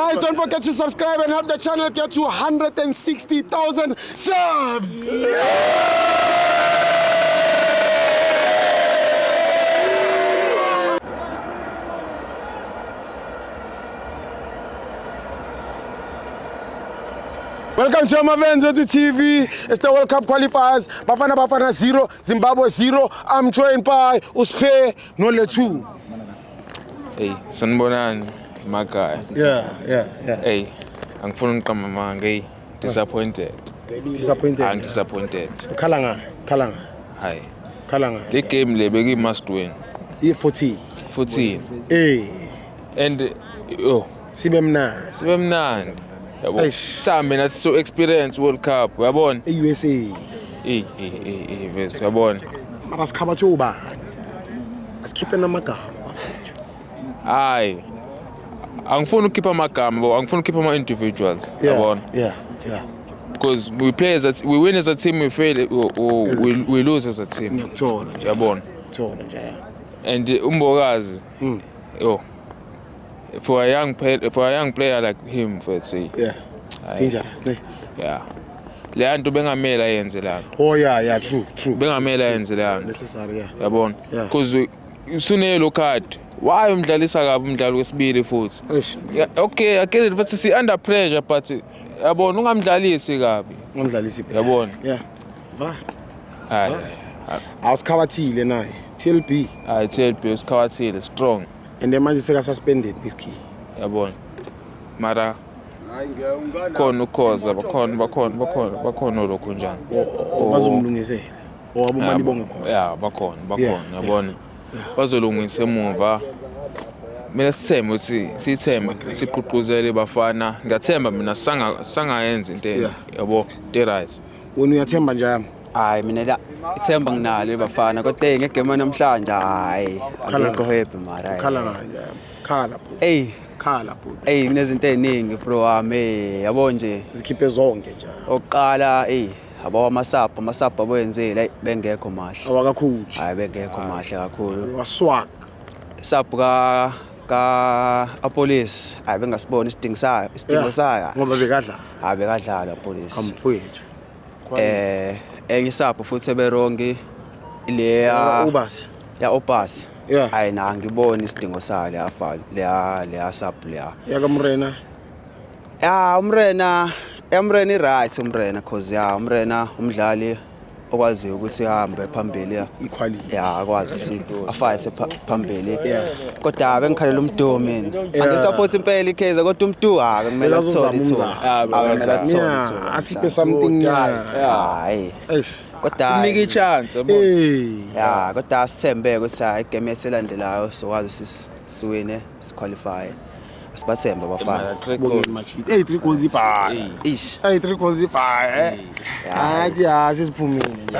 Guys, don't forget to subscribe and help the channel get to 160,000 subs. Welcome to Amavenzo to TV. It's the World Cup qualifiers. Bafana Bafana 0, Zimbabwe 0. I'm joined by Uspe Noletu. Hey, sanibonani emakhaya. Yeah. Hey, angifuni ukuqamba amanga, hey, disappointed. Disappointed. I'm disappointed. Khalanga, khalanga, Hayi. khalanga. Le game le bekuyi must win. E14. 14. Eh, And yo, sibe mnandi. sibe mnandi. Yabo. Eish. Sambe nathi so experience World Cup, uyabona? E-USA. Eh, eh, eh, eh, bese uyabona. Mara sikhabathe ubani? Asikhiphe namagama bafethu. Hayi. Angifuni ukukhipha amagama, bo, angifuni ukukhipha ama individuals, uyabona? Yeah. Because we play as a we win as a team, we fail or we lose as a team. Ngiyakuthola nje. Uyabona? Ngiyakuthola nje. Yeah. And uMbokazi yo, for a young player like him, for say, Yeah. Dangerous, ne? yeah, le nto bengamele ayenze la nto. Oh yeah, true. Bengamele ayenze le nto, Necessary, yeah. yabona, Yeah. because usune-yellow card, why umdlalisa kabi umdlalo wesibili futhi? Eish. Yeah, okay, I get it, but si under pressure, but yabona, ungamdlalisi kabi. Ngomdlalisi. Yabona. Yeah. Va. Hayi. Awusikhabathile naye. TLB. Hayi, TLB usikhawathile strong. And then manje seka suspended this key. Yabona, mara khona ukhoza, bakhona bakhona bakhona bakhona lokho njani. Bazomlungisela. Owabomali bonke khona. Ya, bakhona bakhona. Yabona, bazolungisa emuva. Mina sithembe ukuthi sithembe siqhuquzele bafana, ngiyathemba mina sangayenza into yabo, into right. Wena uyathemba nje yami. Hayi, mina la ithemba nginalo bafana, kodwa hey, ngegame namhlanje hayi, Khala angikho happy mara hayi. Khala nganje yami. Khala bhuti. Ey, Khala bhuti. ey, kunezinto ey'ningi bro wami, ey, yabo nje. Zikhiphe zonke nje. Okuqala, ey, abo amasapho amasapho abwenzile, ey, bengekho mahle. Awakacoach. Hayi, bengekho mahle kakhulu. Waswag. Sub ka Apolis, hayi, bengasiboni isidingo sayo, isidingo sayo. Ngoba bekadla. Hayi, bekadlala Apolis. Amfowethu. Enye isapho futhi eberongi leya Ubasi. Ya Opas. Yeah. Hayi na, ngibona isidingo sayo leya file, leya leya sub leya. Yakamrena. Ya umrena, emrena i right umrena, cause ya umrena umdlali okwaziyo ukuthi ahambe phambili ya. Equality. Ya, akwazi ukuthi afight phambili. Yeah. Kodwa bengikhalela uMdu mina. Angisupport impela iKaizer, kodwa uMdu ha kumele Bekazozama athole ithuba. umzamo. Ah, Ah, kumele athole Yeah, ithuba. asiphe something. Yeah. Hayi. Eish. Kodwa Sinike i-chance, yabo. Hey. Ya, kodwa sithembe ukuthi hayi, igame yethu elandelayo sokwazi siwine, siqualify. Sibathembe abafana. Three Sibongile goals. Machidi. Hey, three goals ibhaya. Ish. Hey, three goals ibhaya. Hayi, ya sesiphumile nje.